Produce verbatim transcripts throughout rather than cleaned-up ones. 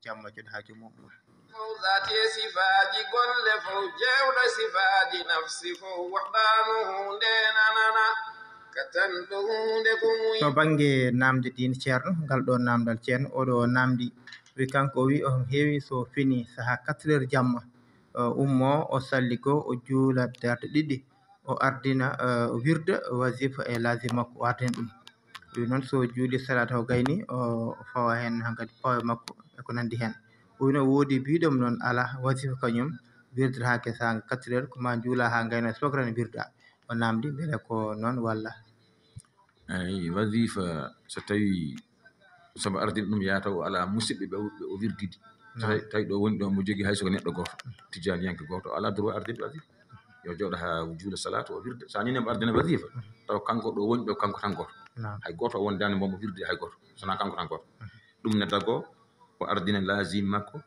Jamma joɗ haajo mum. Fawzaati e sifaaji golle fof, jeewɗo sifaaji nafsi fof, waɗaano huunde nanana, ka tanɗo huunde ko mum. To bannge naamnde diine, Ceerno, ngal ɗo naamndal, Ceerno, oɗo naamndi, wi kanko, o wi o heewi so fini sahaa quatre heures jamma, o ummo, o salli ko, o juula darɗe ɗiɗi, o ardina, eh, wirda, wazifa e lazim makko, o ardina ɗum. Ɗum noon, so juuli salaat o gayni, o fawa heen hankadi pawe makko e ko nanndi heen. O wino woodi biiɗom noon alaa wazifa kañum wirdata haa ke saanga quatre heures, ko ma juula haa ngayna sokran wirda. O naamndi mbele ko noon walla? Eyi, wazifa, so tawi, sabu ardin ɗum yaata o alaa musidɓe ɓe o, ɓe o wirdidi. So tawi, tawi ɗo woni ɗo mo jogi hay so ko neɗɗo gooto, tijjaaniyanke gooto, o alaa droit ardinde wazifa. Yo jooɗo haa juula salaatu o wirda. So a nini mo ardina wazifa, taw kanko ɗo woni ɗo, kanko tan gooto. Naam. Hay gooto o wondaani mo mo wirdi hay gooto, so na kanko tan gooto. Ɗum ne dago o ardina lazim makko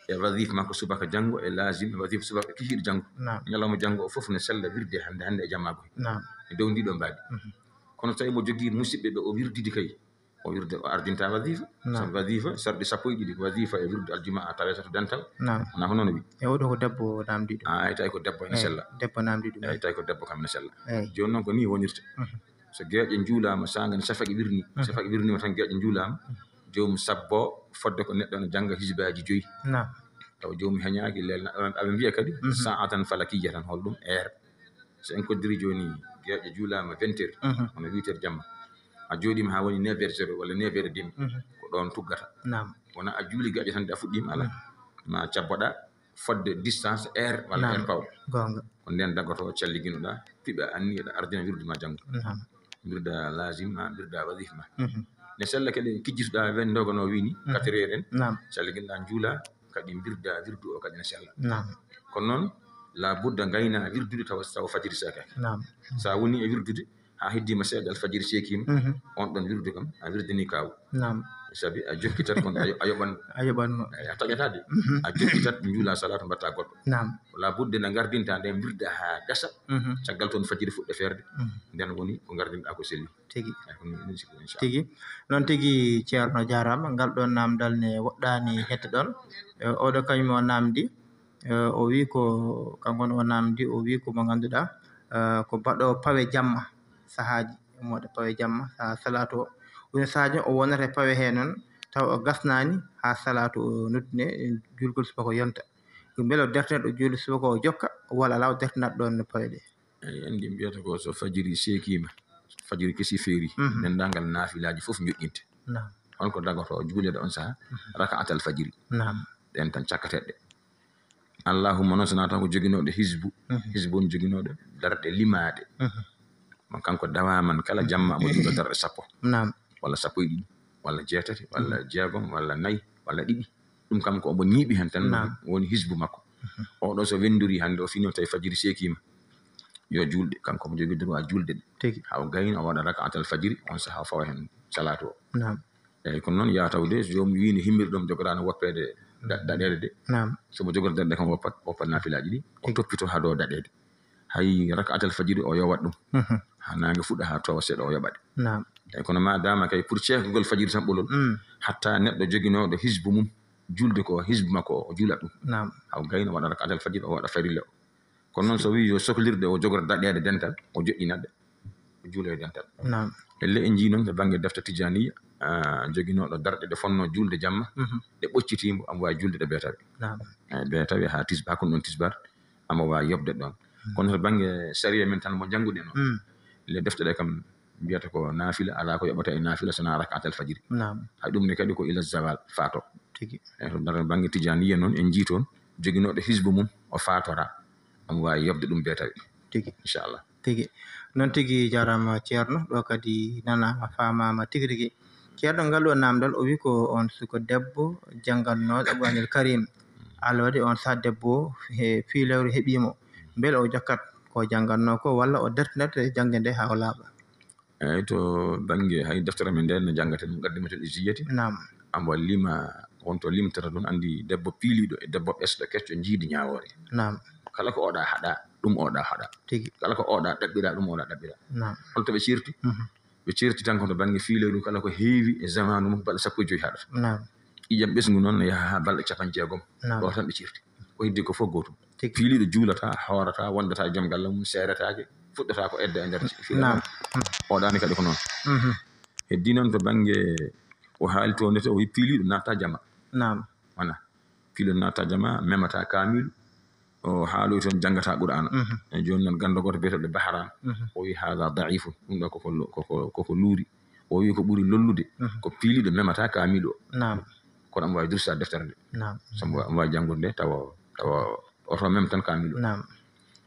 e wazifa makko subaka janngo, e lazim e wazifa subaka kihiiɗo janngo. Naam. Ñalawma janngo o fof ne sella wirde hannde, hannde e jamma goo. Naam. E dow ndi ɗo mbaadi. Mhm. Kono so tawi mo jogii musidɓe ɓe o wirdidi kay, o wirde, o ardinta wazifa. Naam. Sabu wazifa, sarɗi sappo e ɗiɗi, ko wazifa e wirdu aljumaa tawete to dental. Naam. Wonaa ko noon o wi? E oɗo ko debbo naamndiɗo. A, ay, tawi ko debbo ene sella. Debbo naamndiɗo. Eyi, tawi ko debbo kam ene sella. Eyi. Jooni noon ko nii wonirta. Mhm. So geeƴe njuulaama, saanga ne safaqi wirni, mhm, safaqi wirniima tan, geeƴe njuulaama, mhm, joomum sabbo fodde ko neɗɗo ene jannga hizbaaji joyi. Naam. Taw joomum heñaaki, lelna, aɓe mbiya kadi, mhm, saatan falakiyya tan, hol ɗum heure. So en koddiri jooni, geeƴe juulaama vingt heures, mhm, hono huit heures jamma, a jooɗiima haa woni neuf heures zéro walla neuf heures et demi, mhm, ko ɗoon tuggata. Naam. Wonaa a juuli geeƴe tan de a fuɗɗiima, alaa. Mhm. Ma cabboɗaa fodde distance heure walla, naam, heure pawɗo. Goonga. Ko ndeen daggotoo calliginoɗaa, piɓa anniya aɗa ardina wirdu ma janngo. Naam. Mbirda lazim ma, mbirda wazif ma. Mhm. Ne sella kadi kijjitoɗaa wen ndogono wini, mhm, quatre heures en. Naam. Calliginoɗaa njuula, kadi mbirda wirdu o kadi ne sella. Naam. Kono noon, la budda ngayna wirdude tawa, tawa fajiri seekaaki. Naam. So a woni e wirdude, haa heddiima seeɗa alfajiri seekiima, mhm, on ɗon wirdu kam, a wirdini kaawu. Naam. Sabi a jokkitat kon, a yo-, a yoɓan. A yoɓanno. Eyi, a taƴataa de. Mhm. A jokkitat, njuula salaatu, mbaɗta goɗɗo. Naam. Wala budde nde ngardinta nde, mbirda haa gasa. Mhm. Caggal toon fajiri fuɗɗa feerde. Mhm. Nden woni ko ngardinɗa ko selli. Tigi. Eyi, ko noon, min sikki, inchallah. Tigi. Noon tigi, Ceerno, jaaraama. Ngal ɗoon naamndal ne woɗɗaani hedde ɗoon. E, oɗo kañum o naamndi. E, o wi ko, kanko ne o naamndi, o wi ko mo ngannduɗaa, e, ko baɗo pawe jamma, sahaaji. Ummoɗo pawe jamma haa salaatu o. Woni sahaaji o wonata e pawe hee noon, tawa o gasnaani haa salaatu o noddine, julgol subaka o yonta. Ko mbele o dartinat ɗo juulde subaka o jokka, walla alaa o dartinat ɗoon pawe ɗe? Eyi, anndi mbiyata ko so fajiri seekiima, fajiri kesi feeri, mhm, denndaangal naafilaaji fof njoƴƴinte. Naam. Hol ko dagoto juuleede on sahaa? Mhm. Raka'atal fajiri. Naam. Ɗeen tan cakkateeɗe. Allahumma noon so naata ko joginooɗo hizbu, mhm, hizbu on joginooɗo darɗe limaaɗe. Mhm. Mo kanko dawaman kala jamma omo juula darɗe sappo. Naam. Walla sappo e ɗiɗi, walla jeetati, walla, mhm, jeegom, walla nayi, walla ɗiɗi. Ɗum kam ko omo ñiiɓi heen tan, naam, woni hizbu makko. Mhm. Oɗo so wenndori hannde o fini o tawi fajiri seekiima. Yo juulɗe, kanko omo jogii droit juulde ɗe. Tigi. Haa o gayna o waɗa raka'atal fajiri, on sahaa o fawa heen salaatu o. Naam. Eyi, kono noon yaha tawde so joomum wii no himmiri ɗum jogoraano woppeede da-, daɗeede de. Naam. So mo jogori daɗde kam woppat, woppat naafilaaji ɗi, o, tigi, toppito haa ɗo daɗeede. Hay raka'atal fajiri o yowat ɗum. Mhm. Haa naange fuɗɗa haa toowa seeɗa o yoɓa ɗe. Naam. Eyi, kono ma dama kay pour ceekugol fajiri tan ɓolol. Mm. Hatta neɗɗo joginooɗo hizbu mum, juulde ko hizbu makko o, o juulat ɗum. Naam. Haa o gayna waɗa raka'atal fajiri o waɗa farilla o. Kono noon so wii yo soklirɗe o jogor daɗeede dental, o joƴƴinat ɗe. O juula e dental. Naam. E le en njii noon to bannge defte Tijaniya, ah, joginooɗo darɗe ɗe fonnoo juulde jamma, mhm, ɗe ɓoccitiimo, omo waawi juulde ɗe beetawe. Naam. Eh, beetawe haa tisba-, hakkunde ɗon tisbar, omo waawi yoɓde ɗon. Mhm. Kono to bannge sariya men tan mo njannguɗen o, mm, le defte ɗe kam mbiyata ko naafila, alaa ko yoɓata e naafila so wonaa raka'atal fajiri. Naam. Hay ɗum ne kadi ko ila zawal faato. Tigi. Eh, to bannge Tijaniya noon en njii toon joginooɗo hizbu mum o faatoraa. Omo waawi yoɓde ɗum beetawe. Tigi. Inchallah. Tigi. Noon tigi, jaaraama, Ceerno. Ɗo kadi nanaama, faamaama tigi rigi. Ceerno, ngal ɗo naamndal, o wi ko on suka debbo janngannooɗo Alqur'aanil Kariim. Allah waɗi on sahaa debbo o he fiilawru heɓii mo. Mbele o jokkat ko janngannoo ko, walla o dartinat jannge nde haa o laaɓa? Eyi, to bannge hay deftere men nde no janngata ɗum, Muqaddimatul Izziyati. Naam. Omo lima, won to limtata ɗum, anndi debbo piiliiɗo e debbo ɓesɗo kecco njiidi ñaawoore. Naam. Kala ko oɗa haɗa, ɗum oɗa haɗa. Tigi. Kala ko oɗa ɗaɓɓira, ɗum oɗa ɗaɓɓira. Naam. Holto ɓe ceerti? Mhm. Ɓe ceerti tan ko to bannge fiilawru, kala ko heewi e zamaanu mum, balɗe sappo e joy haɗata. Naam. Ƴiƴam ɓesngu noon no yaha haa balɗe capanɗe jeegom. Naam. Ɗo tan ɓe cirti. Ko heddi ko fof gootum. Tigi. Piiliiɗo juulataa, hoorataa, wondataa e joom galle mum, seeretaake, fuɗɗataa ko edda e nder fiiraango. Naam. Oɗaani kadi ko noon. Mhm. Heddi noon to bannge o haali to ndete, o wi piiliiɗo naata jama. Naam. Wona piiliiɗo naata jama, memata kaamilu. O haaloyi toon janngata Qur'aana. Mhm. E jooni noon ganndo gooto biyeteeɗo Bahran. Mhm. O wi haada daifun. Ɗum ɗo koko lo-, koko, koko luuri. O wi ko ɓuri lollude. Mhm. Ko piiliiɗo memata kaamilu o. Naam. Kono omo waawi dursa deftere nde. Naam. Sabu omo waawi janngude nde tawa, tawa oto mem tan kaamilu o. Naam.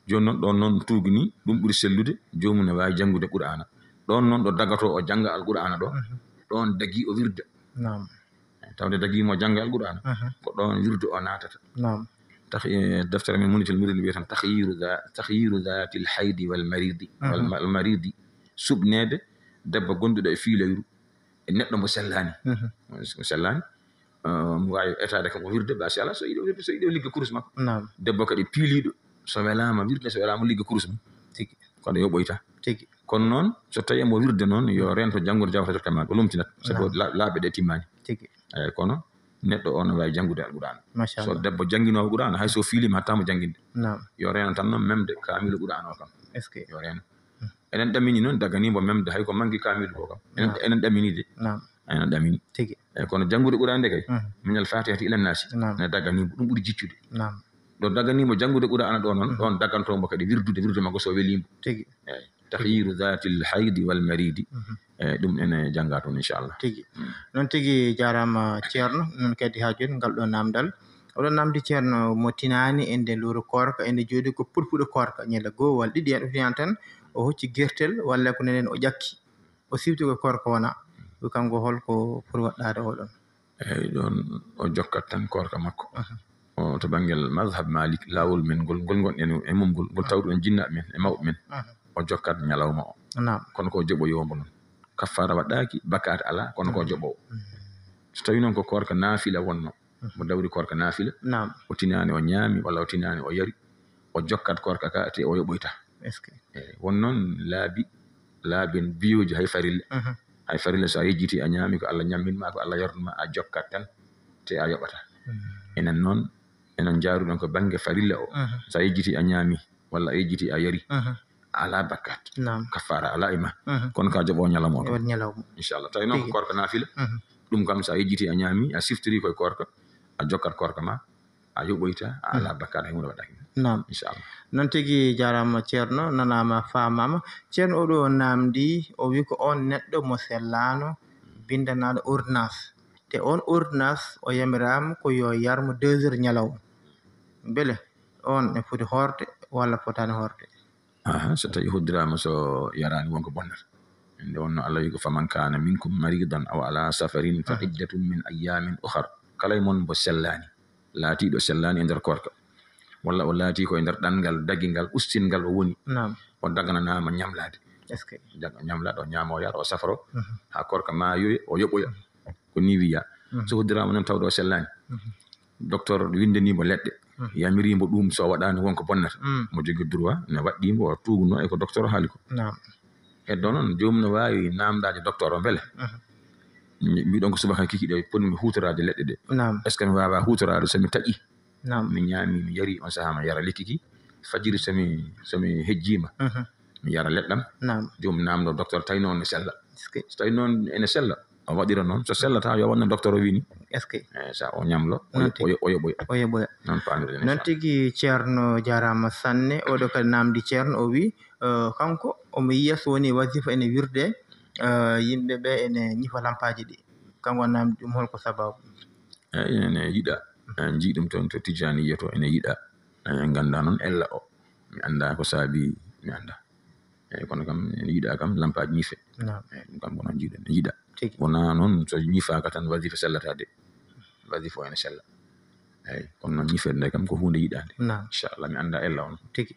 Jooni noon ɗoon noon tuugni, ɗum ɓuri sellude. Joomum ne waawi janngude Qur'aana. Ɗoon noon ɗo dagatoo o jannga Al Qur'aana ɗo. Mhm. Ɗoon dagi o wirda. Naam. Tawde dagii mo jannga Al Qur'aana. Mhm. Ko ɗoon wirdu o naatata. Naam. Tax, eh, deftere men Munitel Muridi wiyata taxyiru za-, taxyiru zaatil haydi wal maridi, wal Mhm. ma-, al maridi. Suɓneede debbo gonɗuɗo e fiiloyru e neɗɗo mo sellaani. Mhm. Mo sellaani, eh, mo waawi etaade kam o wirde, machallah, so yiɗi o wirde, so yiɗi o ligga kurus makko. Naam. Debbo kadi piiliiɗo, so welaama wirde, so welaama ligga kurus mum. Tigi. Kono yoɓoyta. Tigi. Kono noon, so tawii mo wirde noon, yo reento janngude Jawharatul Kamal, o lomtinat. Sabu Naam. la-, laaɓe ɗe timmaani. Tigi. Eeyi, kono neɗɗo o no waawi janngude Al Qur'aana. So Machallah. Debbo jannginoowo Qur'aana, hay so fiiliima, hatta mo jannginde. Naam. Yo reeno tan noon memde kaamilu Qur'aana o kam. Est-ce que? Yo reeno. Hmm. Enen ɗamini noon, daganii mo memde hay ko manki kaamilu ko kam. Enen, Naam. enen ɗamini de. Naam. Enen ɗamini. Tigi. Eeyi, kono janngude Qur'aana nde kay, Mhm. minal Faatihati ilan Naasi, Naam. ne daganii mo, ɗum ɓuri jiccude. Naam. Ɗo daganii mo janngude Qur'aana ɗo noon, Mhm. ɗoon dagantoo mo kadi wirdude, wirdu makko so weliimo. Tigi. Eeyi, taxyiru zaatil haydi wal maridi. Mhm. Eeyi, ɗum ene janngaa toon, inchallah. Tigi. Mm. Noon tigi jaaraama, Ceerno. Noon kadi haa jooni ngal ɗo naamndal. Oɗo naamndi, Ceerno, mo tinaani e nde lewru koorka, e nde jooɗi ko puɗpuɗo koorka, ñande goo walla ɗiɗi heen, o tinaani tan, o hocci gertel walla ko nenen o ƴakki. O siwti ko koorka wona. Wi kanko hol ko foti waɗɗaade oɗon? Eeyi, ɗoon o jokkat tan koorka makko. Mhm. O, to banngel mazhab Malik, laawol men ngol, ngol ngonɗen e mum ngol, ngol tawruɗen jinnaaɓe men e mawɓe men. Mhm. O jokkat ñalawma o. Naam. Kono ko joɓoyoo mbo noon. Kaffaara waɗɗaaki, bakkaat alaa, kono ko Mhm. joɓoowo. Mhm. So tawii noon ko koorka naafila wonno, Mhm. mo dawri koorka naafila, Naam. o tinaani o ñaami walla o tinaani o yari, o jokkat koorka ka, te o yoɓoyta. Est-ce que? Eeyi, won noon laabi, laabi en biyooji hay farilla. Mhm. Hay farilla, so a yejjiti a ñaami ko Allah ñammin ma, ko Allah yarnu ma, a jokkat tan, te a yoɓata. Mhm. Enen noon, enen njaaruɗen ko bannge farilla o. Mhm. So a yejjiti a ñaami, walla a yejjiti a yari, Mhm. a alaa bakkat. Naam. Kaffaara alaa e ma. Mhm. Kono ka joɓo ñalawma o kam. Waɗ ñalawma. Inchallah. Tawi noon ko Tigi. koorka naafila. Mhm. Ɗum kam, so a yejjiti a ñaami, a siftiri koye koorka, a jokkat koorka ma, a yoɓoyta, a alaa Mhm. bakkat, hay huunde waɗaaki. Naam. Inchallah. Noon tigi jaaraama, Ceerno, nanaama, faamaama. Ceerno oɗo naamndi, o wi ko oon neɗɗo mo sellaano, binndanaano ordonnance. Te oon ordonnance o yamiraama ko yo yar mo deux heures ñalawma. Mbele oon ne foti hoorde walla fotaani hoorde? Aha, so tawi hoddiraama, so yaraani, won ko bonnata. Nde wonno Allah wi ko, "Faman kana minkum maridan aw ala safarin fa Mhm. iddatun min ayyamin ukhar." Kala e mon mbo sellaani, laatiiɗo sellaani e nder koorka, walla o laatii ko e nder ɗanngal dagingal, ustingal o woni, Naam. o dagananaama ñamlaade. Est-ce que? Dag-, ñamlaade, o ñaama, o yara, o safaro, Mhm. haa koorka maayoya, o yoɓoya. Ko nii wiya. Mhm. So hoddiraama noon tawde o sellaani, Mhm. docteur winndanii mo leɗɗe, Mhm. yamirii mo ɗum, so waɗaani won ko bonnata. Mm. Mo jogii droit ne waɗɗii mo, o tuugno e ko docteur haali ko. Naam. Heddo noon, joomum no waawi naamndaade docteur o, mbele Mhm. mi-, mbiɗon ko subaka kiki ɗo, poti mi huutoraade leɗɗe ɗe. Naam. Est-ce que mi waawaa huutoraade so mi taƴi? Naam. Mi ñaami, mi yari, on sahaa mi yara lekki ki. Fajiri so mi, so mi hejjiima, Mhm. mi yara leɗɗam. Naam. Joomum naamndoo docteur tawi noon ne sella. Est-ce que? So tawi noon ene sella, o waɗira noon. So sellataa, yo waɗ no docteur o wini. Est-ce que? Eh, so o ñamlo, o Noon yo-, tigi. o yo-, o yoɓoya. O yoɓoya. Noon paamirɗen, Noon inchallah. tigi, Ceerno, jaaraama sanne. Oɗo kadi naamndi, Ceerno, o wi, eh, kanko omo yiya so woni wasifa ene wirde, eh, yimɓe ɓe ene ñifa lampaaji ɗi. Kanko naamndi ɗum, hol ko sababu? Eeyi, ene yiɗa. En njii ɗum toon to Tijaaniyya to, ene yiɗa. En nganndaa noon ella o. Mi anndaa ko saabi, mi anndaa. Eeyi, kono kam, ene yiɗa kam lampaaji ñife. Naam. Eeyi, ɗum kam ko noon njiiɗen, ene yiɗa. Tigi. Wonaa noon so ñifaaka tan wasifa sellataa de. Wasifa o ene sella. Eeyi, kono noon ñifeede nde kam ko huunde yiɗaande. Naam. Inchallah, mi anndaa ella on. Tigi.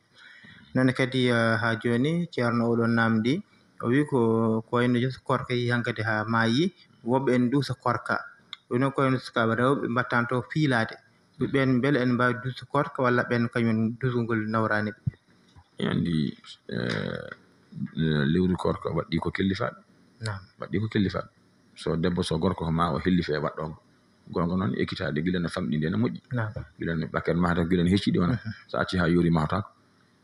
Noon kadi, eh, haa jooni, Ceerno oɗo naamndi, o wi ko, ko wayno so koorka yii hankadi haa maayi, woɓɓe ene duusa koorka. Ɗum noon ko wayno sukaaɓe rewɓe mbattanto fiilaade. Ɓe ɓeen mbele ene mbaawi duusa koorka walla ɓeen kañum duusgol nawraani ɓe? En anndi, eh, lewru koorka waɗɗii ko kellifaaɓe. Naam. Waɗɗii ko kellifaaɓe. So debbo, so gorko, ko ma o hellife e waɗɗoongo. Goonga noon, ekkitaade gila no famɗi nde no moƴƴi. Naam. Gila no ɓakkere mahata, gila no hecciɗi wona. Mhm. So acci haa yoori mahataako.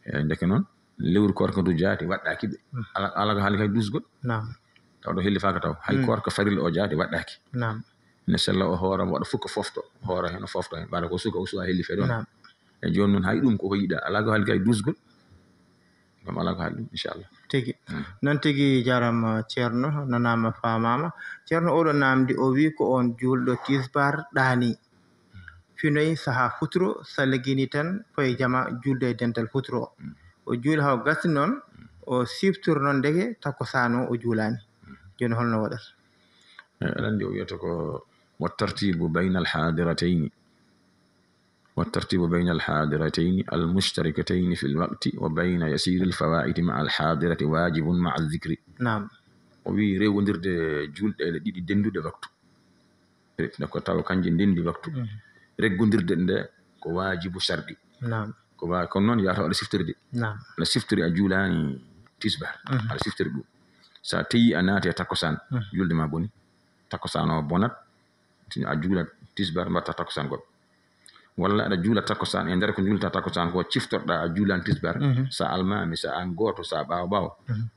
E, ndeke noon, lewru koorka ndu jaati waɗɗaaki ɓe. Mhm. Ala, ala ko haali kay duusgol. Naam. Taw ɗo hellifaaka taw. Hay Mm. koorka farilla o jaati waɗɗaaki. Naam. Ne sella o hoora mo waɗa fukka fofto. Hoora heen o fofto heen. Mbaɗa ko suka o suwa helli fee ɗoon. Naam. E jooni noon hay ɗum koko yiɗa. Ala ko haali kay duusgol. Kam ala ko haali ɗum, inchallah. Tigi. Mm. Noon tigi jaaraama Ceerno, nanaama faamaama. Ceerno oɗo naamndi o wii ko on juulɗo tisbaar ɗaani. Finoy sahaa futuro, saligini tan koye jama juulde e dental futuro. Mm. O juuli haw gasni noon, o siftoro noon ndeke takkusaan o, o juulaani. Mm. Jooni holno waɗata? Eh, aɗa anndi o wiyata ko wa tartibu bayna al hadiratayni. Wa tartibu bayna al hadiratayni al mushtarikatayni fil waqti wa bayna yasiri al fawaiti ma al hadirati wajibun ma al zikri. Naam. O wi rewondirde julɗeele ɗiɗi denduɗe waktu. E, nde ko tawa kanje ndendi waktu. Mhm. Reggondirde nde ko waajibu sarɗi. Naam. Ko wa-, kono noon yaata aɗa siftori de. Naam. Aɗa siftori a juulaani tisbaar. Mhm. Aɗa siftori ɗum. So a teyi a naati e takkusaan, Mhm. julde ma boni. Takkusaan o bonat, tin a juula tisbaar, mbatta takkusaan goɗɗo. Walla aɗa juula takkusaan, e nder ko juulta takkusaan ko ciftorɗa a juulaani tisbaar, Mhm. so a almaami, so a an gooto, so a ɓaawo ɓaawo. Mhm.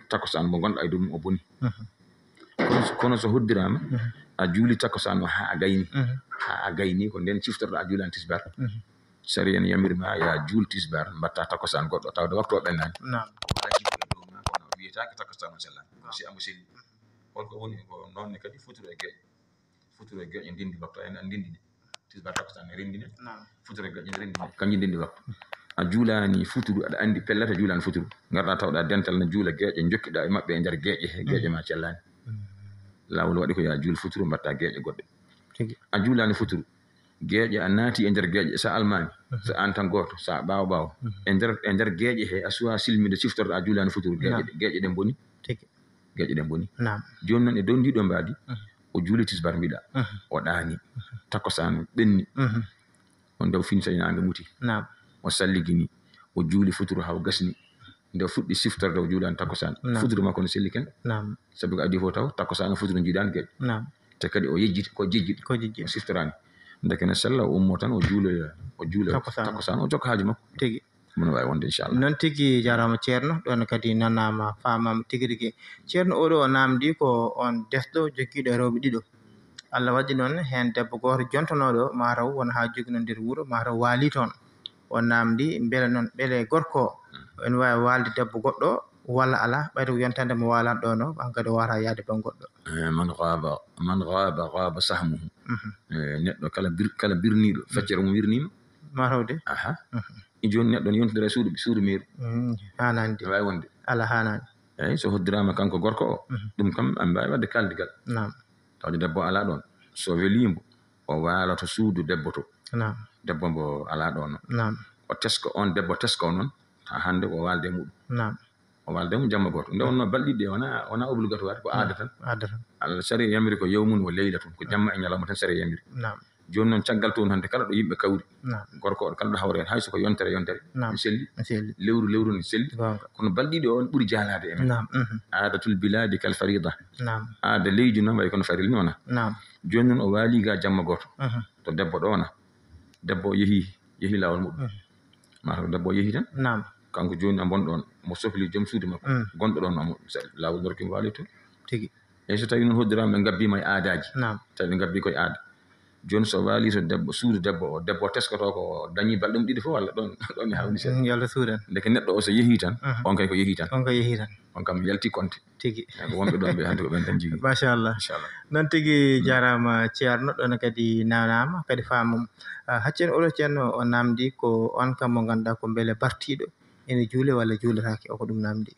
Takkusaan mo ngonɗa e dow mum o boni. Mhm. Kono so, kono so hoddiraama, Mhm. a juuli takkusaan o haa a gayni. Mhm. Haa a gayni, ko nden ciftorɗa a juulaani tisbaar. Mhm. Sariya ne yamiri ma ya juul tisbaar, mbatta takkusaan goɗɗo, tawde waktu o ɓennaani. Naam. Waajibi e dow ma, kono wiyetaake takkusaan o sellaani. Naam. Si amo selli. Holko woni ko noon ne kadi futuro e geeƴe. Futuro e geeƴe ndendi waktu, en a ndendi ɗe. Tisbaar takkusaan ne renndine. Naam. Futuro e geeƴe ne renndine. Kanji ndendi waktu. A juulaani futuru, aɗa anndi pellet a juulaani futuru. Ngarɗa tawɗa dental na juula geeƴe, njokkiɗa e maɓɓe e nder geeƴe he, geeƴe ma cellaani. Mm. Laawol waɗi ko ya juul futuru, mbatta geeƴe goɗɗe. Tigi. A juulaani futuru. Geeƴe a naati e nder geeƴe, so a almaami, Mhm. so an tan gooto, so a ɓaawo ɓaawo. Mhm. E nder, e nder geeƴe he, a suwa silminde siftorɗa a juulaani futuru, geeƴe Naam. ɗe, geeƴe ɗe mboni. Tigi. Geeƴe ɗe mboni. Naam. Jooni noon e dow ndiɗo mbaadi, Mhm. o juuli tisbaar mbiɗa, Mhm. o ɗaani, Mhm. takkusaan ɓenni, Mhm. o ndew fini tawi naange muti. Naam. O salligini, o juuli futuru haa o gasni. Nde o fuɗɗi siftorde o juulaani takkusaan. Naam. Futuru makko no selli ken. Naam. Sabi ko adii fof taw takkusaan o futuru njiidaani geeƴe. Naam. Te kadi o yejjiti, ko jejjiti. Ko jejjiti. O siftoraani. Ndeke no sella o ummo tan o juuloya, o juuloya Takkusaan. Takkusaan o jokka haaju makko. Tigi. Ɗum no waawi wonde inchallah. Noon tigi jaaraama Ceerno, ɗoon kadi nanaama faamaama tigi rigi. Ceerno oɗo o naamndi ko on desɗo jogiiɗo rewɓe ɗiɗo. Allah waɗi noon heen debbo gooto jontonooɗo mataw won haa joginoo nder wuro mataw waali toon. O naamndi mbele noon ɓele gorko o ene waawi waalde debbo goɗɗo walla alaa, ɓayde ko yontaade mo waalaani ɗoon o, hankadi o waawata yahde bannge goɗɗo. Eh, man gaaba, man gaaba, gaaba sahmuhu. Mhm. Eh, neɗɗo kala bir-, kala birniiɗo, Mhm. feccere mum wirniima. Mataw de. Aha. Mhm. E jooni neɗɗo ne yontidira e suudu, suudu meeru. Mm, haanaani de. Ne waawi wonde. Alaa, haanaani. Eeyi, so hoddiraama kanko gorko o, Mhm. ɗum kam a mbaawi waɗde kaaldigal. Naam. Tawde debbo alaa ɗoon. So welii mbo, o waaloto suudu debbo to. Naam. Debbo mbo alaa ɗoon o. Naam. O tesko, oon debbo tesko noon, haa hannde o waalde e muɗum. Naam. O waalde e mum jamma gooto. Nde wonnoo balɗe ɗiɗi wonaa, wonaa obligatoire, ko aada tan. Aada tan. Allah sariya yamiri ko yawmun wa laylatun, ko jamma e ñalawma tan sariya yamiri. Naam. Jooni noon, caggal toon hannde, kala ɗo yimɓe kawri, Naam. gorko o, kala ɗo hawre, hay so ko yontere, yontere, Naam. ne selli. Ne selli. Lewru, lewru ne selli. Goonga. Kono balɗe ɗiɗi o, on ɓuri jaalaade e men. Naam, mhm. Aadatul bilaadi kal farida. Naam. Aada leydi noon wayi kono farilla ni wona. Naam. Jooni noon o waali ga jamma gooto. Mhm. To debbo ɗo wona. Debbo o yehi, yehi laawol muɗum. Mhm. Mataw debbo o yehi tan. Naam. Kanko jooni a mbon ɗoon. Mo sofli joom suudu makko. Mm. Gonɗo ɗoon o mo, sa-, laawol ɗorki mo waali to. Tigi. Eyi, so tawi noon hoddiraama ɓe ngabbiima e aadaaji. Naam. Tawi ɓe ngabbii koye aada. Jooni so waali to debbo, suudu debbo o, debbo o teskoto ko dañi balɗe mum ɗiɗi fof walla ɗoon, ɗoon mi hawni seeɗa. Mm, yo Allah suudan. Ndeke neɗɗo o so yehi tan, Mhm. on kay ko yehi tan. On ko yehi tan. On kam yalti konte. Tigi. Eyi, ko wonɓe ɗoon ɓe hannde ko ɓeen tan jigi. Machallah. Inchallah. Noon tigi Mm. jaaraama Ceerno, ɗoon kadi nanaama, kadi faamum. Ah, haccen oɗo Ceerno o naamndi ko on kam mo ngannduɗaa ko mbele bartiiɗo ene juule walla juuletaake, o ko ɗum naamndi.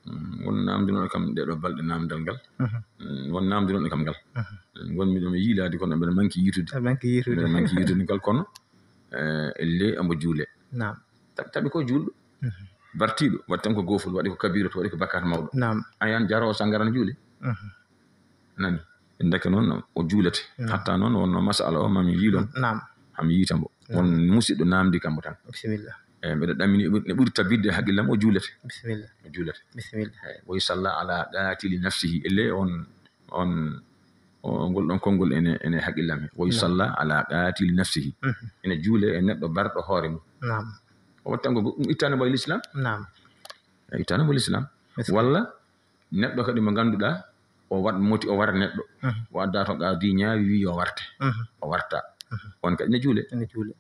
Mm, won naamndinooɗo kam ɗee ɗoo balɗe naamndal ngal. Mhm. Mm, won naamndinooɗo kam ngal. Mhm. Mm, won miɗo mi yiilaade kono mbeɗa manki yiitude. Aɗa manki yiitude. Mbeɗa manki yiitude ngal kono, eh, elle omo juule. Naam. Ta-, tawi ko juulɗo. Mhm. Bartiiɗo, waɗi tan ko goofol, waɗi ko kabira, to waɗi ko bakkaat mawɗo. Naam. Ayan jaroowo sangara no juule. Mhm. Nani? Ndeke noon o juulete. Naam. Hatta noon wonno masala o mami yiilon. Naam. Hami yiita mbo. Naam. Won musidɗo naamndi kam mo tan. Bisimilla. Eyi, mbeɗa ɗamini, ne ɓuri tabitde e haqqillam, o juulete. Bisimilla. O juulete. Bisimilla. Eyi, woy salla ala qatili nafsihi. Elle on, on, O, ngol ɗon konngol ene, ene haqqillam he. Wa yusalla ala qatili nafsihi. Mhm. Ene juule e neɗɗo barɗo hoore mum. Naam. O wattangol ɗum ittanaama e l'islam. Naam. E ittanaama e l'islam. Walla neɗɗo kadi mo ngannduɗaa, o waɗ moti, o wara neɗɗo. Mhm. O adda to qaadi ñaawi, wi yo warte. Mhm. O warta. Mhm. On kadi ne juule. Ene juule.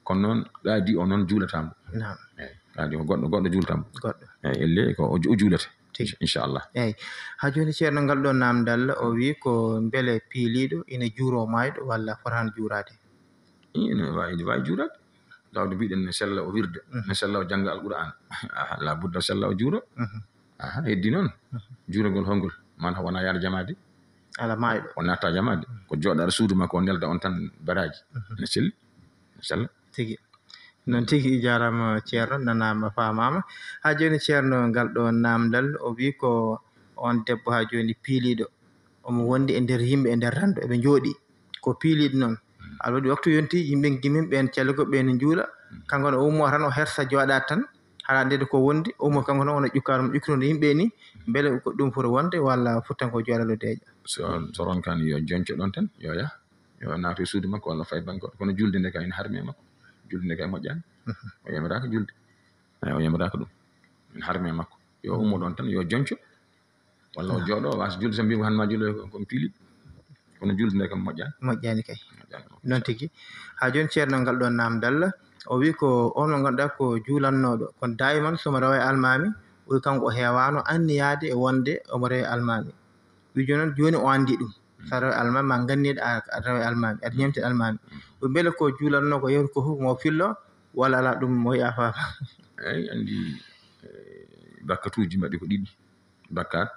Kono noon, qaadi o noon juulataamo. Naam. Eyi, qaadi ko goɗɗo, goɗɗo juulataamo. Goɗɗo. Eyi, elle ko o ju-, o juulata. Tigi. Inchallah. Eyi. Haa jooni, Ceerno, ngal ɗo naamndal, o wi ko mbele piiliiɗo ina juuroo maayɗo walla fotaani juuraade? Ina waawi, ina waawi juuraade. Tawde mbiɗen ne sella o wirda, mhm, ne sella o jannga Alqur'aan. Aha, la budda sella o juuro. Mhm. Aha, heddi noon. Mhm. Juuragol hongol? Maanaam wona yaade jamaade? Ala maayɗo. O natta jamaade. Mhm. Ko jooɗaade suudu makko, o nelda on tan baraaji. Mhm. Ne selli. Ne sella. Tigi. Noon tigi, jaaraama Ceerno, nanaama, faamaama. Haa jooni, Ceerno, ngal ɗo naamndal, o wi ko on debbo haa jooni piiliiɗo. Omo wondi e nder yimɓe, e nder renndo, eɓe njooɗii. Ko piiliiɗo noon. Alaa waɗi waktu yonti, yimɓe gimim ɓeen caligo ɓeen njuula. Kanko ne o ummo tan, o hersa jooɗaade tan. Hala ndede ko wondi, o ummo kanko noon, wona ƴukkaade mo, ƴukkude yimɓe ni. Mbele ko ɗum foti wonde walla foti tan ko jooɗaade o deeƴa? So, so ronkani yo jonco ɗon tan, yo yah. Yo naatu e suudu makko walla fay banko. Kono julde nde kam ina harmi e makko. Julde nde kam moƴƴaani. Mhm. O yamiraaka julde. Eyi, o yamiraaka ɗum. Ina harmi e makko. Yo ummo ɗon tan, yo jonco. Walla o jooɗo, o waasa julde, so mbiimo han ma julde ko, ko piili. Kono julde nde kam moƴƴaani. Moƴƴaani kay. Moƴƴaani makko. Noon tigi. Haa jooni, Ceerno, ngal ɗo naamndal, o wi ko on mo ngannduɗaa ko juulannooɗo. Kono daayiman so mo rewa e almaami, o wi kanko o heewaano anniyaade e wonde omo rewa e almaami. Wi jooni noon, jooni o anndi ɗum. Sa rewa almaami, ma nganniiɗo a, a rewa almaami, aɗa ñemtina almaami. Wi mbele ko juulatnoo ko yewti ko fof mo fillo, walla alaa ɗum mo yiya faama? Eyi, anndi, eh, bakkatuuji mbaɗi ko ɗiɗi. Bakkat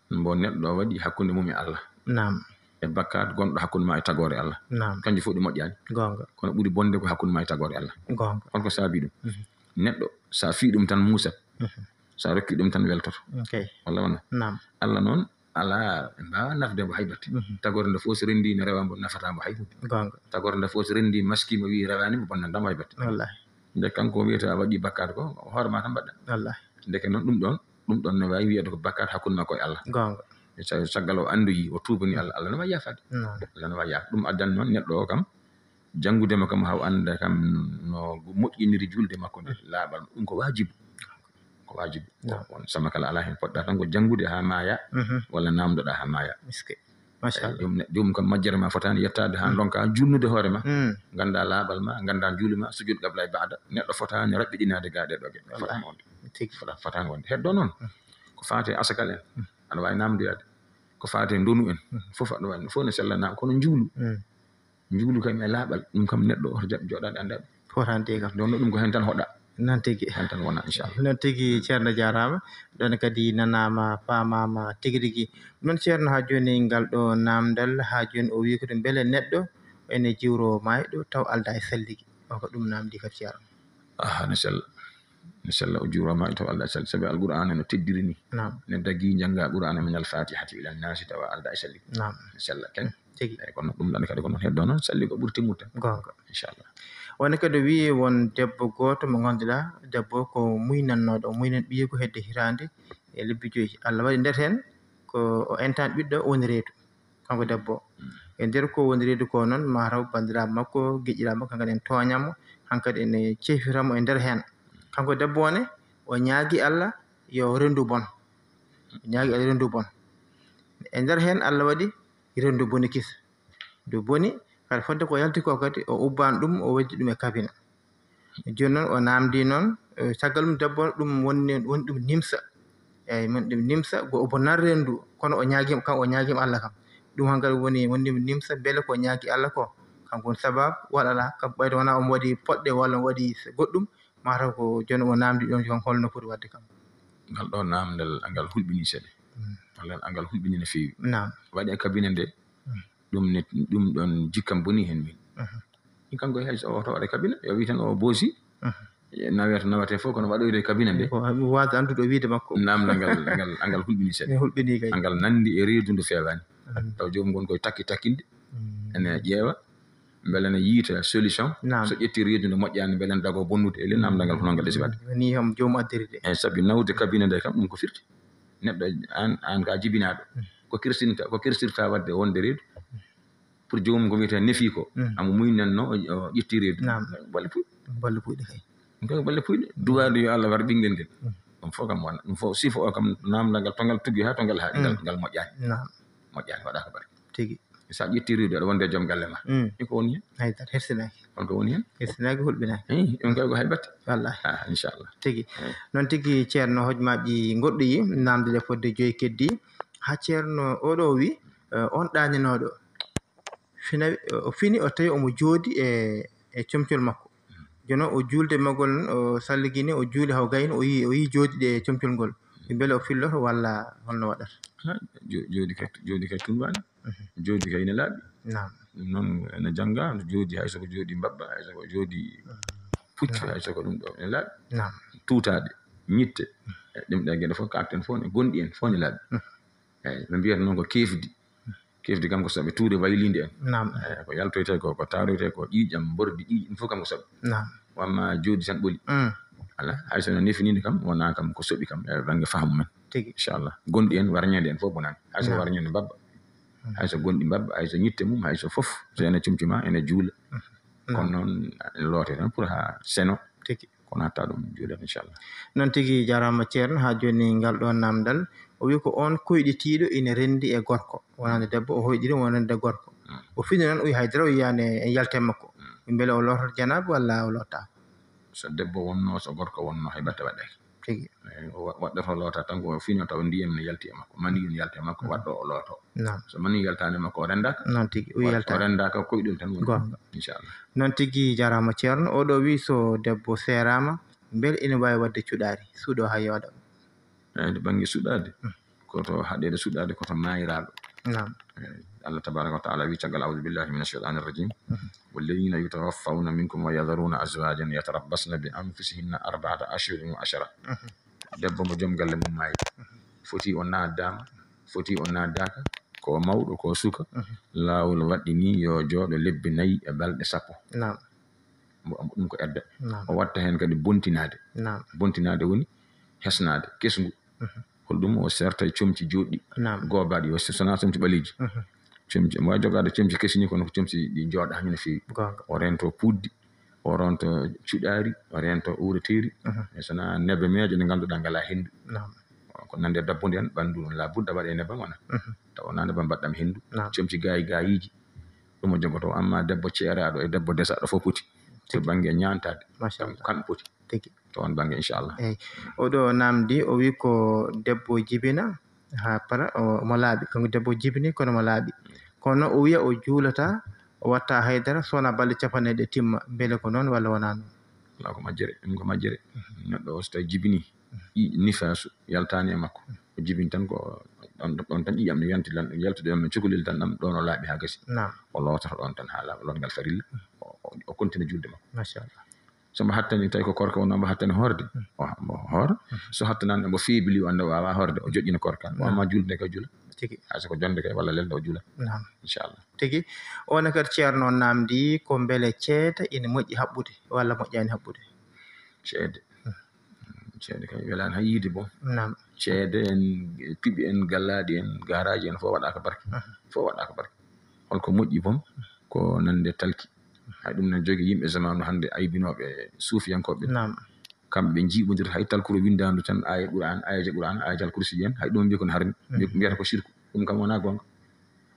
mbo neɗɗo waɗi hakkunde mum e Allah. Naam. E bakkat gonɗo hakkunde ma e tagoore Allah. Naam. Kanjum fof ɗi moƴƴaani. Goonga. Kono ɓuri bonde ko hakkunde ma e tagoore Allah. Goonga. Holko saabi ɗum? Mhm. Neɗɗo, sa fii ɗum tan muusat. Mhm. Sa rokki ɗum tan weltoto. Ok. Walla wona? Naam. Allah noon, alaa, ɓe mbaawa nafde mbo hay batte. Mhm. Tagoore nde fof so renndii ne rewa mbo, nafataa mbo hay huunde. Goonga. Tagoore nde fof so renndii maskii mo, wii rewaani mo, bonnantaa mbo hay batte. Wallaahi. Nde kanko wiyata a waɗii bakkaat ko, hoore ma tan mbaɗɗa. Wallaahi. Ndeke noon ɗum ɗoon, ɗum ɗoon ne waawi wiyeede ko bakkaat hakkunde makko e Allah. Goonga. E sa-, caggal o anndoyi, o tuubani Allah, Allah ne waawi yaafaade. Naam. Allah ne waawi yaafaade. Ɗum addani noon neɗɗo o kam, janngude mo kam, haa o annda kam no moƴƴiniri juulde makko nde, laaɓal. Ɗum ko waajibu. Ko waajibu. Naam. Ko on sama kala alaa heen, poɗɗa tan ko janngude haa maaya, mhm, walla naamndoɗaa haa maaya. Miske. Machallah. Joom ne-, joom kam majjere ma fotaani yettaade haa, mm, ndonka juulnude hoore ma. Mm. Ngannda laaɓal ma, ngannda juuli ma, sujud qabla e baada. Neɗɗo fotaani raɓɓiɗinaade gaa ɗee ɗoo geɗe. Wallaahi. Fotaani wonde. Tigi. Fota-, fotaani wonde. Heddo noon. Mm. Ko faati e asakal en. Mm. Aɗa waawi naamndoyaade. Ko faati e ndonu en. Mm. Fof aɗa waawi, fof ne sella naam, kono njuulu. Mm. Njuulu kam e laaɓal, ɗum kam neɗɗo oto jaɓ jooɗaade annda ɗum. Fotaani kam. Ɗum, ɗum ko heen tan hoɗa. Noon tigi. Heen tan wona, inchallah. Noon tigi, Ceerno, jaaraama. Ɗoon kadi nanaama, faamaama tigi rigi. Noon, Ceerno, haa jooni ngal ɗo naamndal, haa jooni o wii ko ɗum mbele neɗɗo ene jiwro maayɗo taw aldaa e salligi. O ko ɗum naamndi kadi, Ceerno. Aha, ne sella. Ne sella o juurama taw aldaa e salligi. Sabi Alqur'aana no teddiri ni. Naam. Ne dagi njannga Qur'aana min al-Faatihati ila naasi tawa aldaa e salligi. Naam. Ne sella ken. Tigi. Eyi, kono ɗum ɗon kadi ko noon heddo noon, salli ko ɓuri timmude tan. Goonga. Inchallah. Woni kadi o wii won debbo gooto mo ngannduɗaa, debbo ko muynannooɗo, o muynan ɓiye ko hedde hitaande e lebbi joyi. Allah waɗi nder heen ko o entaan ɓiɗɗo, o woni reedu. Kanko debbo o. Mm. E nder ko woni reedu ko noon, mataw banndiraaɓe makko, giƴiraaɓe makko, kanko en tooñamo, hankadi ene ceefiramo e nder heen. Kanko debbo o ne, o ñaagi Allah yo rendu bon. O ñaagi Allah rendu bon. E nder heen Allah waɗi rendu boni kisa. Ndu boni, kadi fodde ko yalti ko kadi, o ubban ɗum, o waddi ɗum e kabina. Jooni noon, o naamndi noon, eh, caggal ɗum debbo o, ɗum woni, woni ɗum nimsa. Eyi, woni ɗum nimsa, go o bonnan rendu, kono o ñaagima, kam o ñaagima Allah kam. Ɗum hankadi woni, woni ɗum nimsa, mbele ko ñaagi Allah ko, kanko woni sababu, waɗa alaa, kam ɓayde wonaa omo waɗi poɗɗe walla omo waɗi goɗɗum, mataw ko jooni o naamndi ɗoon, jooni holno foti waɗde kam? Ngal ɗo naamndal, angal hulɓinii seeɗa. Mm. Walla angal hulɓinii no feewi. Naam. Waɗi e kabine nde, mm, ɗum ne, ɗum ɗoon jikkam bonii heen min. Mhm. Min kanko hay so o to waɗa kabine, yo wii tan o boosi. Mhm. Nawete, nawete fof, kono waɗoyde kabine nde. Ko waasde anndude o wiyde makko. Naamndal ngal, ngal, angal hulɓinii seeɗa. Mi hulɓinii kay. Angal nanndi e reedu ndu feewaani. Mhm. Taw joomum ngon koye takki takkinde. Mm. Ene ƴeewa, mbele ene yiyta solution. Naam. So ƴetti reedu ndu moƴƴaani, mbele ene dagoo bonnude, e le naamndal ngal hono ngal ɗesi waɗde. Ni kam joomum addiri de. Eyi, sabi nawde kabine nde kam, ɗum ko firti. Neɗɗo, aan, aan ka jibinaaɗo. Mm. Ko ko kirsinta, ko kirsirta waɗde wonde reedu. Pour joomum ko wiyetee nefi ko, Mm. amo muynanno, o, o ƴetti reedu. Naam. Balle puy. Balle puyɗe kay. Ɗum kay ko balle puyɗe. Duwaade yo Allah war ɓinngel ngel. Mm. Ɗum fof kam wona, ɗum fof sifo o kam, naamndal ngal to ngal tuggi haa to ngal haaɗi, ngal, Mm. ngal moƴƴaani. Naam. Moƴƴaani, waɗaaka barke. Tigi. So a ƴetti reedu, aɗa wonde joom galle ma. Mm. Iko woni heen? Haydara, hersinaaki. Holko woni heen? Hersinaaki, hulɓinaaki. Eyi, ɗum kay ko hay batte. Wallahi. Ah, inchallah. Tigi. Eyi. Noon tigi, Ceerno, hojmaaji goɗɗi yi, naamnde ɗe fodde joyi keddi. Haa Ceerno oɗo wi, eh, on ɗaaninooɗo, fina, o fini, o tawi omo jooɗi e, e comcol makko. Jooni o juulde magol noon, o salligini, o juuli haw gayni, o yii, o yii jooɗi ɗe e comcol ngol. Mbele o filloto walla holno waɗata? Ha, jo-, jooɗi kay, jooɗi kay tunwaani. Mhm. Jooɗi kay ene laaɓi. Naam. Ɗum noon ene jannga, jooɗi hay so ko jooɗi mbabba, hay so ko jooɗi puccu, Naam. hay so ko ɗum ɗo ene laaɓi. Naam. Tuutaade, ñitte, e ɗum ɗe geɗe fof, kaakten fof ne, gonɗi en fof ne laaɓi. Mhm. Eeyi, ɓe mbiyata noon ko keefdi. Keefdi kam ko soɓe tuure waylinde en. Naam. Eeyi, ko yaltoyte ko, ko taroyte ko, ƴiiƴam, mbordi, ƴiiƴam, ɗum fof kam ko soɓe. Naam. Wamma jooɗi tan ɓoli. Mm. Ala, hay so no nefininde kam, wona kam ko soɓi kam, e bannge faamu men. Tigi. Inchallah. Gonɗi en, warñeede en fof bonaani. Hay so Naam. warñeede mbabba. Mm. Hay so gonɗi mbabba, hay so ñitte mum, hay so fof. So ene comci ma, ene juula. Mm. Kono noon, ene loote tan pour haa seno. Tigi. Kono hatta ɗum juulat, inchallah. Noon tigi, jaaraama Ceerno, haa jooni ngal ɗoon naamndal. O wi ko oon koyɗitiiɗo ina renndi e gorko, wonande debbo, o hoyɗiri wonande gorko. Mm. O fini noon, o wi hay dara, o yiyaani e yalte makko. Mm. Mbele o loototo janaaba walla o lootaako? So debbo wonnoo, so gorko wonnoo, hay batte waɗaaki. Tigi. Eeyi, o wa-, waɗɗoto loota tan ko o fino tawa ndiyam ne yalti e makko, mani on yalti e makko, Mm. waɗɗo o looto. Naam. So mani yaltaani e makko, o renndaaka. Noon tigi, o Wa-, yaltaani. o renndaaka, koyɗol tan woni. Goonga. Inchallah. Noon tigi, jaaraama Ceerno. Oɗo wi so debbo seeraama, mbele ina waawi waɗde cuɗaari, suuɗo haa yooɗa? Eeyi, to bannge suɗaade, Mm. ko to haɗeede suɗaade, ko to maayiraaɗo. Naam. Eeyi, Allah tabaraka wa taala wi caggal, "A'udhu billahi minash shaytanir rajim. Mhm. Walladhina yutawaffawna minkum wa yadharuna azwajan yatarabbasna bi anfusihinna arba'ata ashhurin wa ashara." Mhm. Debbo mo joom galle mum maayi, Mhm. foti o naaddaama, foti o naaddaaka, ko mawɗo, ko suka, Mhm. laawol waɗɗini yo jooɗo lebbi nayi e balɗe sappo. Naam. Mbo, mbo ɗum ko edda. Naam. O watta heen kadi bontinaade. Naam. Bontinaade woni hesnaade, kesngu. Mhm. Hol ɗum o serta e comci jooɗɗi, Naam. goobaaɗi, o so-, so wonaa comci ɓaleeji. Mhm. Comci, omo waawi jogaade comci kesi ni, kono ko comci ɗi njooɗaani no feewi. Goonga. O rento puɗdi, o rento cuɗaari, o rento uureteeri. Mhm. E so wonaa nebemeeje ɗe ngannduɗaa ngalaa henndu. Naam. Ko nande dabbude en, ɓanndu ɗum laa budda waɗa e nebam wona. Mhm. Tawa wonaa nebam mbaɗɗam henndu. Naam. Comci gaayi gaayiiji, ɗum o jogotoo. Amma debbo ceeraaɗo e debbo desaaɗo fof poti. To Tigi. bannge ñaantaade, Machallah. kam poti. Tigi. To on bannge, inchallah. Eeyi. Oɗo naamndi, o wi ko debbo jibina haa para, o, mo laaɓi. Kanko debbo jibini, kono mo laaɓi. Kono o wiya o juulata, o watta haydara, so wonaa balɗe capanɗe nayi ɗe timma. Mbele ko noon walla wonaa noon? Alaa, ko majjere, ɗum ko majjere. Mhm. Neɗɗo o so tawi jibini, Mhm. ɗi nifaasu yaltaani e makko. Mhm. O jibini tan ko ɗon, ɗon tan ƴiiƴam ne yanti lan, yaltude ɗon no cukalel tan, ɗam ɗon o laaɓi haa gasi. Naam. O loototo ɗon tan haa laaɓa, lootngal farilla. Mhm. O, o, o continue julde makko. Machallah. So mbo hattani, tawi ko korka wonno, mbo hattani hoorde, Mhm. o, mbo hoora. Mhm. So hattanaani, mbo feebili, o annda o waawaa hoorde, o joƴƴina korka. Naam. Wamma julde nde ka jula. Tigi. Hay so ko jonnde kay walla lelnde o jula. Naam. Inchallah. Tigi. O ne kadi Ceerno naamndi ko mbele ceede ina moƴƴi haɓɓude walla moƴƴaani haɓɓude? Ceede. Hmm. Ceede kay welaani hay yiide boom. Naam. Ceede en, piɓi en, gallaaɗi en, garaaji en, fof waɗaaka barke. Mhm. Fof waɗaaka barke. Holko moƴƴi boom? Ko nande talki. Hay ɗum ne jogi yimɓe zamanu hannde aybinooɓe suufiyankooɓe. Naam. Kamɓe ɓe njiiɓondirta hay talkuru winndaandu tan, aaya Qur'aan, aayeeje Qur'aan, aayeeje Al Kursi en, hay ɗum mbiya ko ne harmi. Mhm. Mbiya-, mbiyata ko shirku. Ɗum kam wonaa goonga.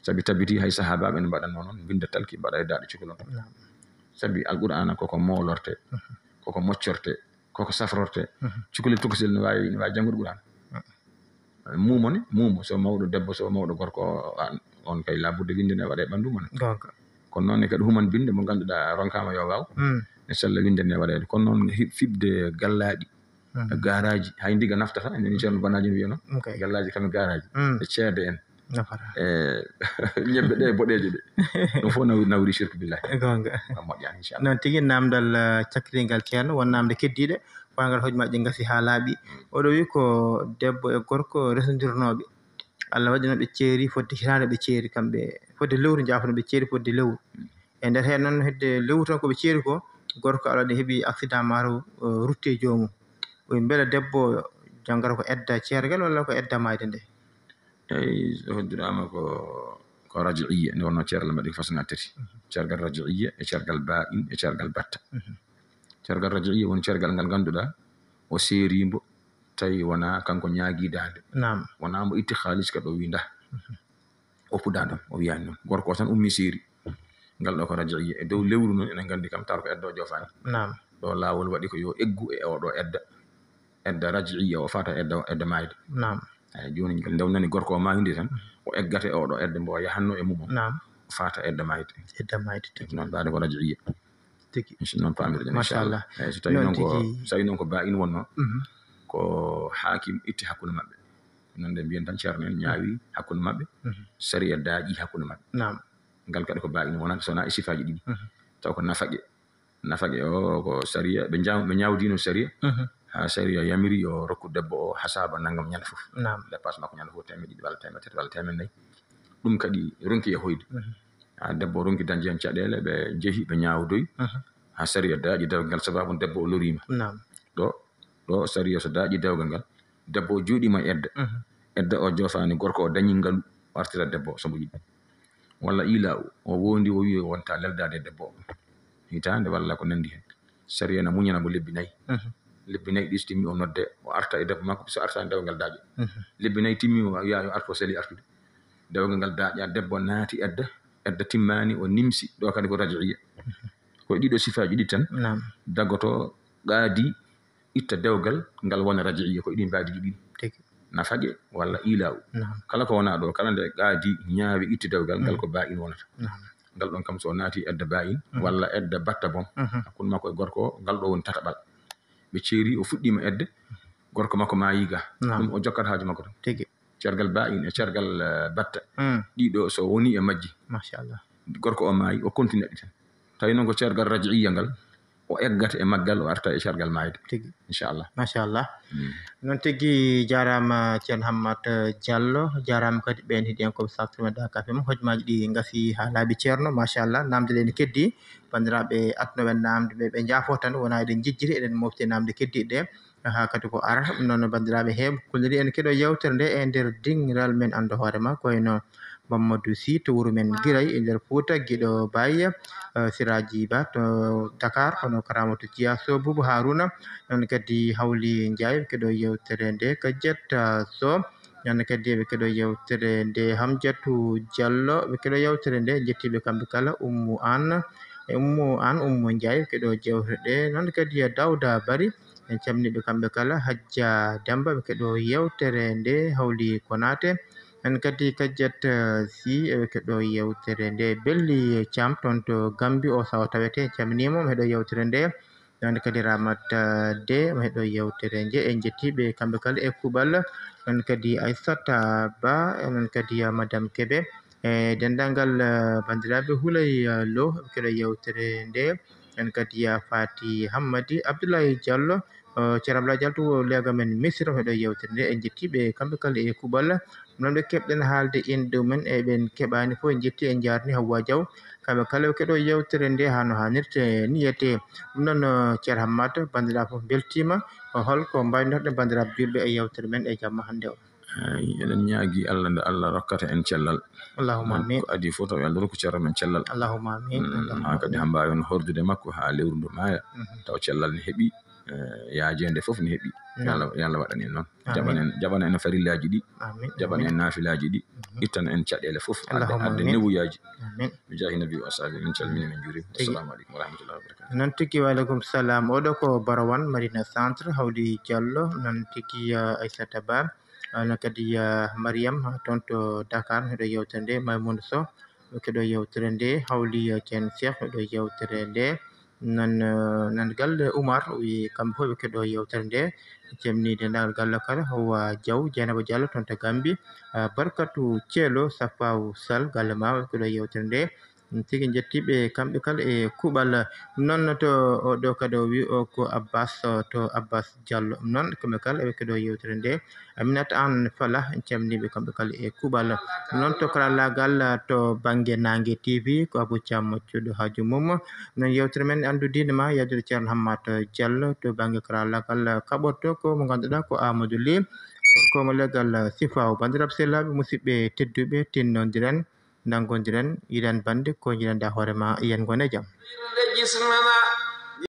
Sabi tabiti hay sahaabaaɓe ne mbaɗatnoo noon, winnda talki, mbaɗa e daaɗe cukalel. Naam. Sabi Al Qur'aana koko moolorte, Mhm. koko moccorte, koko safrorte. Mhm. Cukalel tokosel ne waawi, ne waawi janngude Qur'aan. Mhm. Muumo ne, muumo, so mawɗo debbo, so mawɗo gorko, an, on kay labudde winnde ne waɗa e ɓanndu mo ne. Goonga. Kono noon ne kadi human binde mo ngannduɗaa ronkaama yo waaw. Mm. Ne sella winnde ne waɗeede. Kono noon hi-, fiɓde gallaaɗi, Mm. e garaaji, hay ndiga naftata, enen Ceerno Banaaji no wiyano. Ok. Gallaaji kam e garaaji. Mm. E ceede en. Nafata. E ñebbe ɗe boɗeeje ɗe. Ɗum fof nawi-, nawri shirku billahi. Goonga. Ko moƴƴaani, inchallah. Noon tigi, naamndal, eh, cakkitingal Ceerno, won naamnde keddiiɗe, faangal hojmaaji ngasi haa laaɓi. Mm. Oɗo wi ko debbo e gorko resondirnooɓe. Allah waɗi noon ɓe ceeri fodde hitaande ɓe ceeri kamɓe, fodde lewru, njaafo-mi, ɓe ceeri fodde lewru. Mm. E nder heen noon, hedde lewru tan ko ɓe ceeri ko, gorko Allah waɗi heɓi accident, maa taw, eh, rutti e joomum. O wi mbele debbo janngata ko edda ceergal walla ko edda maayde nde? Eyi, hoddiraama ko, ko raji'iyya, nde wonno ceergal maɓɓe ko façon tati. Ceergal raji'iyya, e ceergal ba'in, e ceergal batta. Ceergal raji'iyya woni ceergal ngal ngannduɗaa, o seerimbo, tawi wonaa kanko ñaagii daande. Naam. Wonaa mbo itti haalis ka ɗo wi ndaa. O puɗɗaano, o wiyaani noon. Gorko o tan ummi seeri. Ngal ɗo ko raji'iyya. E dow lewru noon, enen nganndi kam, tawa ko edda o joofaani. Naam. Ɗo laawol waɗi ko yo eggu e oɗo edda. Edda raji'iyya o fata edda, edda maayde. Naam. Eyi, jooni ngal nde wonani gorko o maayde tan, o eggata e oɗo edda mbo yahanno e mum o. Naam. O fata edda maayde. Edda maayde, tigi. Noon mbaɗa ko raji'iyya. Tigi. Inch-, noon paamirɗen, machallah. Eyi, so tawi noon noon ko, tigi. So tawi noon ko ba'in wonno, mhm, ko haakim itti hakkunde maɓɓe. Noon nde mbiyen tan ceerno en ñaawi hakkunde maɓɓe. Mhm. Sariya daaƴi hakkunde maɓɓe. Naam. Ngal kadi ko ba'in wonata so wonaa e sifaaji ɗiɗi. Mhm. Taw ko nafaqe. Nafaqe o ko sariya, ɓe ñaaw-, ɓe ñaawdiino sariya. Mhm. Haa sariya yamiri yo rokku debbo o hasaaba nanngam ñande fof. Naam. Dépasse makko ñande fof teemedde ɗiɗi walla teemedde tati walla teemedde nayi. Ɗum kadi ronki e hoyde. Mhm. Haa debbo o ronki dañde heen caɗeele, ɓe njehi, ɓe ñaawdoyi. Mhm. Haa sariya daaƴi dewgal ngal sababu debbo o loriima. Naam. Ɗo, ɗo sariya so daaƴi dewgal ngal, debbo o jooɗiima e edda. Mhm. Edda o joofaani, gorko o dañi ngalu, o artira debbo o so mbo yiɗi. Walla iilaaw, o wondi, o wiyi o wonta leldaade e debbo o. Hitaande walla ko nanndi heen. Sariya na muñana mo lebbi nayi. Mhm. Lebbi nayi ɗi so timmi, o nodde, o arta e debbo makko, so artaani dewgal daaƴa. Mhm. Lebbi nayi timmi, o wiya yo artu, o seli artude. Dewgal ngal daaƴa, debbo naati edda, edda timmaani, o nimsi, ɗo kadi ko raji'iyya. Mhm. Ko e ɗiɗo sifaaji ɗi tan, naam, dagoto qaadi itta dewgal ngal wona raji'iyya, ko e ɗi mbaadi ɗiɗi. Tigi. Nafaqe walla iilaaw. Naam. Kala ko wona ɗo, kala nde qaadi ñaawi itti dewgal ngal, mm, ko ba'in wonata. Naam. Ngal ɗon kam so naati edda ba'in, mm, walla edda batta boom, mhm, hakkunde makko e gorko o, ngal ɗo woni tataɓal. Ɓe ceeri, o fuɗɗiima edde, gorko makko maayi ga. Naam. Ɗum o jokkat haaju makko tan. Tigi. Ceergal ba'in e ceergal, eh, batta. Mm. Ɗiɗo so woni e majji. Machallah. Gorko o maayi, o continue ɗi tan. Tawi noon ko ceergal raji'iyya ngal, o eggata e maggal, o arta e ceergal maayde. Tigi. Inchallah. Machallah. Mm. Noon tigi, jaaraama ceerno Hammat Diallo, jaaraama kadi ɓeen heɗiyankooɓe Saftirma Dakar F M. Hojmaaji ɗi ngasi haa laaɓi ceerno, machallah. Naamnde ɗe ene keddi, banndiraaɓe adunooɓe naamnde ɓe, ɓe njaafo tan, wonaa eɗen njejjiri, eɗen mofti naamnde keddiiɗe ɗe. Haa kadi ko ara. Ɗum noon, banndiraaɓe heewɓe, kolliri en keɗo yeewtere nde e nder dingiral men Anndu Hoore Ma, ko wayno Mamadou Sy to wuro men Giray e nder Fuuta, giɗo Baye, eh, Siraji Ba to Dakar, kono Karamatu Jiya Sow, Bubu Haruna, noon kadi Hawli Ndiaye, keɗo yeewtere nde, Kadiata Sow, noon kadi ɓe keɗo yeewtere nde, Hamdiatou Diallo, ɓe keɗo yeewtere nde, en njettii ɓe kamɓe kala, Oumou Anne, e Oumou Anne, Oumou Ndiaye, keɗo yeewtere nde, noon kadi Daouda Bari, en calminii ɓe kamɓe kala. Hajja Demba, ɓe keɗo yeewtere nde, Hawli Konaté, en kadi Kadiata, eh, Sy, ɓe keɗo yeewtere nde. Belli Thiam toon to Gambie, o sawo tawete, en calminii mo, mo heɗo yeewtere nde. Noon kadi Ramat, eh, De, mo heɗo yeewtere nde. En njettii ɓe kamɓe kala e kuuɓal. Noon kadi Aissata Ba, noon kadi, eh, Madame Kebe. E denndaangal, eh, banndiraaɓe Hulay, eh, Lo, ɓe keɗo yeewtere nde. En kadi ya Fati Hammadi, Abdoulaye Diallo, eh, Ceerno Abdoulaye Diallo to leega men Misira, heɗo yeewtere nde. En njettii ɓe kamɓe kala e kuuɓal. Ɗum noon ɓe keɓɗen haalde inɗe mumen, e ɓen keɓaani fof, en njettii, en njaarnii Hawwa Diaw. Kamɓe kala ɓe keɗo yeewtere nde haa no haanirta ni yetee. Ɗum noon, eh, Ceerno Hammata, banndiraaɓe fof mbeltiima. Ko holko mbaynorɗen banndiraaɓe juulɓe e yeewtere men e jamma hannde o? Eyi, eɗen ñaagii Allah nde Allah rokkata en cellal. Allahumma amin. Ko adii fof taw yo Allah rokku ceerno men cellal. Allahumma amin. Mm, Allahumma haa kadi amin. Haa mbaawen hordude makko haa lewru ndu maaya. Mhm. Taw cellal ne heɓi, eh, yaajeende fof ne heɓi. Naam. Yo Allah, yo Allah waɗan en noon. Amin. Jaɓan en, jaɓan en farillaaji ɗi. Amin. Jaɓan en naafilaaji ɗi. Mhm. Ittan en caɗeele fof. Adde, Allahumma adde amin. Newuyaaji. Amin. Bi jaahi nabi wa ashabi, min calmini, min njuurima. Tigi. Assalamu aleykum wa rahmatullahi wa barakatuh. Noon tigi, wa aleykum salam. Oɗo ko Barawan, Madina Centre, Hawli Diallo. Noon tigi, eh, Aissata Ba. Noon kadi, eh, Mariam, toon to Dakar, heɗo yeewtere nde. Maymouna Sow, keɗo yeewtere nde. Hawli, eh, Ceen Cheikh, heɗo yeewtere nde. Noon, eh, noon galle Oumar, wi kamɓe fof ɓe keɗo yeewtere nde. Cemni denndaangal galle kala, Hawa Diaw, Dieynaba Diallo toon to Gambie. Eh, Barkatu Thielo, Safaw Sall, galle ma, ɓe keɗo yeewtere nde. Ɗum tigi njettii ɓe kamɓe kala e kuuɓal. Noon to o ɗo kadi o wi o ko Abbas, to Abbas Diallo. Noon kamɓe kala eɓe keɗo yeewtere nde. Aminata Anne Falah, en calminii ɓe kamɓe kala e kuuɓal. Noon to karallaagal to bannge Naange T V ko Abou Thiam Maccuɗo haaju mum. Noon yeewtere men Anndu Diine Ma yaadude Ceerno Hammata Diallo to bannge karallaagal kaɓorto ko mo ngannduɗaa ko Amadou Ly. Gorko mo leggal Sifaw. Banndiraaɓe sehilaaɓe, musidɓe tedduɓe, tinnondiren, nanngondiren, yiɗan bannde ko yiɗanɗa hoore ma, yen ngon e jam.